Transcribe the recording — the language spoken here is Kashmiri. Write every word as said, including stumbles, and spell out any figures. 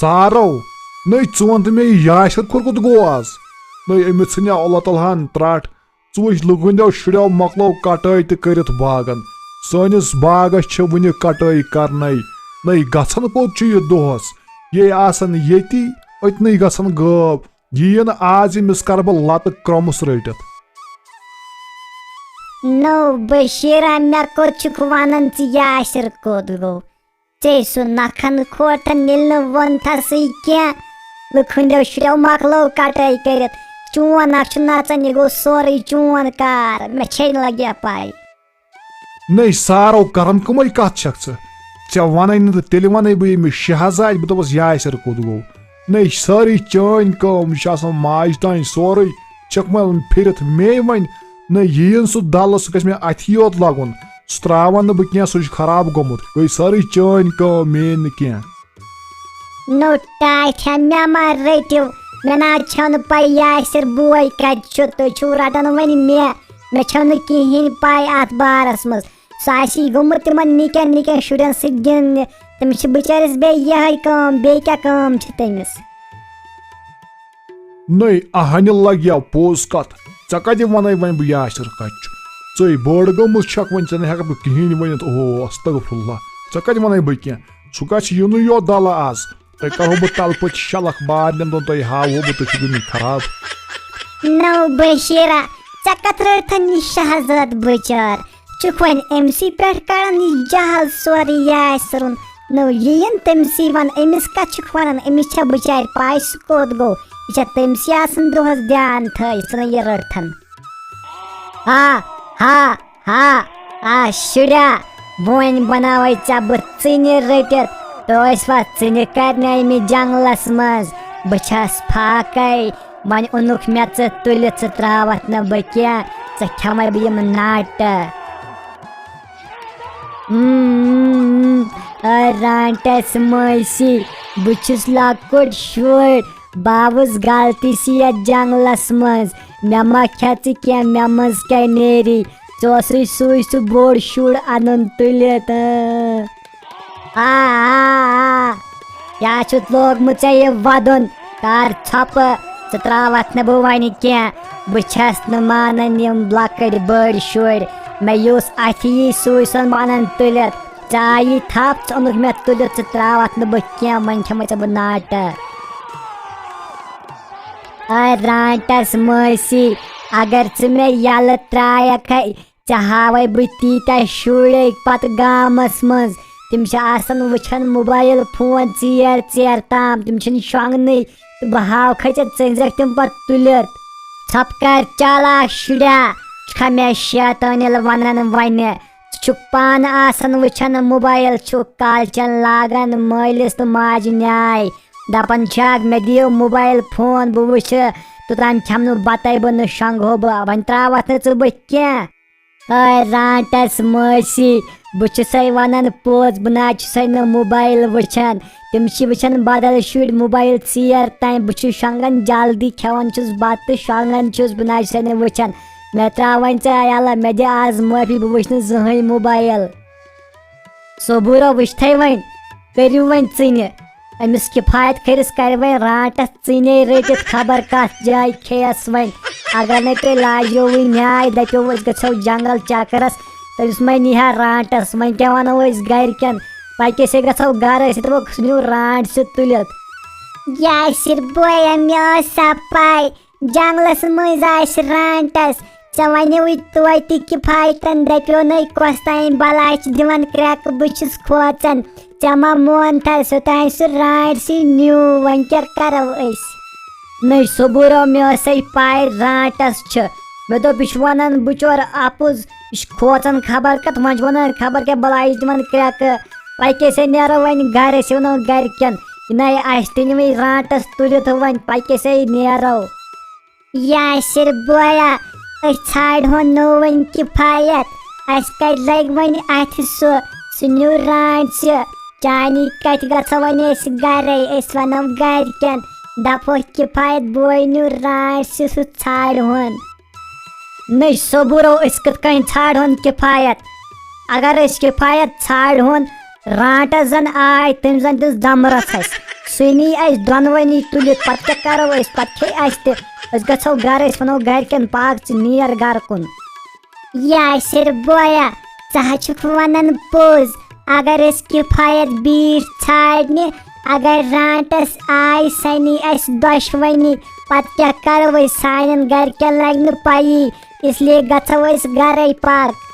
سارو، نٔے ژٕ وَن تہٕ مےٚ، یہِ یاسر کھوٚر کوٚت گوٚو آز؟ نٔے أمِس ژھٕنیا اللہ تعالیٰ ہن ترٛٹھ؟ ژٕ وٕچھ، لُکہٕ ہٕنٛدیو شُرٮ۪و مۄکلٲو کٹٲے تہِ کٔرِتھ باغن۔ سٲنِس باغس چھِ وٕنہِ کٹٲے کرنَے۔ نٔے گژھان کوٚت چھُ یہِ دۄہس؟ یے آسان ییٚتی، أتنٕے گژھان غٲب۔ یہِ یِیہِ نہٕ آز، أمِس کرٕ بہٕ لتہٕ کرٛمُس رٔٹِتھ۔ نو بشیرا، مےٚ کوٚت چھُکھ ونان ژٕ یاسر کوٚت گوٚو؟ ژےٚ سُہ نکھن کھوٹن ییٚلہِ نہٕ ووٚن تھسٕے کینٛہہ، لُکہٕ ہٕنٛدیو شُرٮ۪و مۄکلٲو کٹٲے کٔرِتھ۔ چون اکھ چھُ نژان، یہِ گوٚو سورُے چون کار، مےٚ چھے نہٕ لگیا پاے۔ نٔے سارو کرن کٕمے کتھ چھکھ ژٕ؟ ژےٚ ونَے نہٕ تہٕ تیٚلہِ ونَے بہٕ ییٚمِس شہزادِ، بہٕ دپس یاسر کوٚت گوٚو؟ نٔے سٲرٕے چٲنۍ کٲم، یہِ چھِ آسان ماجہِ تانۍ سورُے، چھکھ مےٚ پھِرِتھ مے وۄنۍ۔ نٔے یِیِن سُہ دلہٕ، سُہ گژھِ مےٚ اتھی یوت لگُن، سُہ تراون نہٕ بہٕ کینٛہہ، سُہ چھُ خراب گوٚمُت، گٔے سٲرٕے چٲنۍ کٲم، میٲنۍ نہٕ کینٛہہ۔ نوٚو ٹاٹھیا، مےٚ ما رٔٹِو؟ مےٚ نہ حظ چھَو نہٕ پَے یاسِر بوے کَتہِ چھُ، تُہۍ چھِو رَٹان وۄنۍ مےٚ، مےٚ چھَو نہٕ کِہیٖنۍ پَے اَتھ بارَس منٛز۔ سُہ آسی گوٚمُت تِمَن نِکٮ۪ن نِکٮ۪ن شُرٮ۪ن سۭتۍ گِنٛدنہِ، تٔمِس چھِ بِچٲرِس بیٚیہِ یِہوٚے کٲم، بیٚیہِ کیٛاہ کٲم چھِ تٔمِس؟ نٔے اہنہِ لگیا پوٚز کتھ، ژےٚ کتہِ ونَے وۄنۍ بہٕ یاسر کتہِ چھُ؟ ژٕے بٔڑ گٔمٕژ چھکھ وۄنۍ، ژےٚ نہٕ ہٮ۪کہٕ بہٕ کِہیٖنۍ ؤنِتھ۔ اوہو، استغفر اللہ، ژےٚ کتہِ ونَے بہٕ کینٛہہ؟ سُہ گژھِ یِنُے یوت دلہٕ آز۔ تۄہہِ کرہو بہٕ تلہٕ پٔتۍ شلکھ بارنٮ۪ن دۄن، تۄہہِ ہاوہو بہٕ، تُہۍ چھِو گٔمٕتۍ خراب۔ نو بشیرا، ژےٚ کتھ رٔٹتھن یہِ شہزاد بچار؟ چھُکھ وۄنۍ أمسٕے پٮ۪ٹھ کڑان یہِ جہل سورُے یاسرُن۔ نو یہِ یِن تٔمسٕے ون، أمِس کتھ چھُکھ ونان؟ أمِس چھا بچارِ پاے سُہ کوٚت گوٚو؟ یہِ چھا تٔمسٕے آسان دۄہس دیان تھٲیِتھ، ژٕ نہ یہِ رٔٹتھن۔ ہا، ہا، ہا، آ شُریا، وۄنۍ بناوے ژےٚ بہٕ ژٕنہِ رٔٹِتھ۔ تہٕ ٲسۍ وا ژٕنہِ کرنہِ أمہِ جنگلس منٛز؟ بہٕ چھس فاقے، وۄنۍ اوٚنُکھ مےٚ ژٕ تُلِتھ، ژٕ ترٛاوَتھ نہٕ بہٕ کینٛہہ، ژٕ کھٮ۪مَے بہٕ یِم ناٹہٕ۔ اۭں، اۭں، اۭں۔ اے رانٹس مٲسی، بہٕ چھُس لۄکُٹ شُر، بہٕ آوُس غلطی سۭتۍ یَتھ جنٛگلَس منٛز۔ مےٚ ما کھٮ۪ژِ کینٛہہ، مےٚ منٛز کیٛاہ نیری؟ ژٕ اوسُے سُے سُہ بوٚڑ شُر اَنُن تُلِتھ۔ اۭں۔ آ، آ، آ، کیٛاہ چھُتھ لوگمُت ژےٚ یہِ وَدُن؟ کر ژھۄپہٕ، ژٕ ترٛاوَتھ نہٕ بہٕ وۄنۍ کینٛہہ۔ بہٕ چھَس نہٕ مانان یِم لۄکٕٹۍ بٔڑۍ شُرۍ۔ مےٚ یُس اَتھِ یی سُے سُنٛد وَنان تُلِتھ۔ ژےٚ آیی تھپھ، ژٕ اوٚنُکھ مےٚ تُلِتھ، ژٕ ترٛاوَتھ نہٕ بہٕ کینٛہہ، وۄنۍ کھٮ۪مَے ژےٚ بہٕ ناٹہٕ۔ اے رانٹس مٲسی، اگر ژٕ مےٚ یَلہٕ ترٛایَکھَے، ژےٚ ہاوَے بہٕ تیٖتیٛاہ شُرۍ پَتہٕ گامَس منٛز۔ تِم چھِ آسان وٕچھان موبایِل فون ژیر ژیر تام، تِم چھِنہٕ شۄنٛگنٕے۔ تہٕ بہٕ ہاوکھَے ژےٚ، ژٔنزٮ۪کھ تِم پَتہٕ تُلِتھ۔ ژھۄپہٕ کر چالاک شُریا، چھُکھا مےٚ شیطٲنِل وَنان وَنہِ؟ ژٕ چھُکھ پانہٕ آسان وٕچھان موبایِل، چھُکھ کالچَن لاگان مٲلِس تہٕ ماجہِ نیٛاے۔ دَپان چھَکھ، "مےٚ دِیِو موبایِل فون، بہٕ وٕچھٕ، توٚتام کھٮ۪مہٕ نہٕ بَتَے بہٕ، نہٕ شۄنٛگہو بہٕ، وۄنۍ ترٛاوَتھ نہٕ ژٕ بہٕ کینٛہہ۔" اے رانٹس مٲسی، بہٕ چھُسے ونان پوٚز، بہٕ نہ حظ چھُسے نہٕ موبایل وٕچھان۔ تِم چھِ وٕچھان بدل شُرۍ موبایل ژیر تام، بہٕ چھُس شۄنٛگان جلدی، کھٮ۪وان چھُس بتہٕ تہٕ شۄنٛگان چھُس، بہٕ نہ حظ چھُسے نہٕ وٕچھان۔ مےٚ ترٛاو وۄنۍ ژٕ یلہٕ، مےٚ دِ آز معٲفی، بہٕ وٕچھٕ نہٕ زٕہٕنۍ موبایل۔ صبوٗرو وٕچھتھے وۄنۍ، کٔرِو وۄنۍ ژٕنہِ۔ أمِس کِفایت کھٔرِس کرِ وۄنۍ رانٹس ژٕنے رٔٹِتھ خبر کتھ جایہِ کھیٚیس وۄنۍ۔ اگر نے تُہۍ لاجیووٕے نیاے، دپیو أسۍ گژھو جنگل چکرس، تٔمِس ما نیٖہا رانٹس؟ وۄنۍ کیٛاہ ونو أسۍ گرِکٮ۪ن؟ پکہِ أسۍ ہے گژھو گرٕ، أسۍ ہے دپو سُہ نیوٗ رانٹ سیوٚد تُلِتھ۔ یاسر بویا، مےٚ ٲس سا پاے جنگلس منٛز آسہِ رانٹس۔ ژےٚ ونیوٕے توتہِ کِفایتن، دپیو نے کۄس تام بلاے چھِ دِوان کرٛٮ۪کہٕ، بہٕ چھُس کھوژان۔ ژےٚ ما مونتھس، یوٚتام سُہ رانٹسٕے نیوٗ، وۄنۍ کیٛاہ کرو أسۍ؟ نٔے صبوٗرو، مےٚ ٲسے پاے رانٹس چھِ۔ مےٚ دوٚپ، یہِ چھُ ونان بچور اپُز، یہِ چھُ کھوژان خبر کتھ، وۄنۍ چھُ ونان خبر کیٛاہ بلاے چھِ دِوان کرٛٮ۪کہٕ۔ پکہِ أسۍ ہے نیرو وۄنۍ گرٕ، أسۍ ونو گرِکٮ۪ن، یہِ نَے آسہِ تہِ نِوٕے رانٹس تُلِتھ، وۄنۍ پکہِ أسۍ ہے نیرو۔ یاسر بویا، أسۍ ژھانڈہون نوٚو وۄنۍ کِفایت۔ اَسہِ کَتہِ لَگہِ وۄنۍ اَتھِ سُہ؟ سُہ نیوٗ رانٛٹسہِ۔ چانی کَتھِ گژھو وۄنۍ أسۍ گَرَے؟ أسۍ وَنو گَرِکٮ۪ن، دَپہوکھ کِفایت بوے نیوٗ رانٛٹسہِ، سُہ ژھانڈہون۔ نٔے صبوٗرو، أسۍ کِتھ کٔنۍ ژھانڈہون کِفایت؟ اگر أسۍ کِفایت ژھانڈہون، رانٛٹس زن آے، تٔمۍ زن دِژ دمرس اسہِ۔ سُہ نی اَسہِ دۄنوٕنی تُلِتھ، پَتہٕ کیٛاہ کَرو أسۍ؟ پَتہٕ کھے اَسہِ تہِ۔ أسۍ گژھو گَرٕ، أسۍ وَنو گَرِکٮ۪ن، "پاک ژٕ نیر گَرٕ کُن۔" یاسِر بویا، ژٕ ہا چھُکھ وَنان پوٚز۔ اگر أسۍ کِفایت بیٖٹھ ژھانٛڈنہِ، اگر رانٛٹَس آے، سۄ نی اَسہِ دۄشوٕنی، پَتہٕ کیٛاہ کَرو أسۍ؟ سانٮ۪ن گَرِکٮ۪ن لَگہِ نہٕ پَیی، اس لیے گژھو أسۍ گَرَے پَتہٕ۔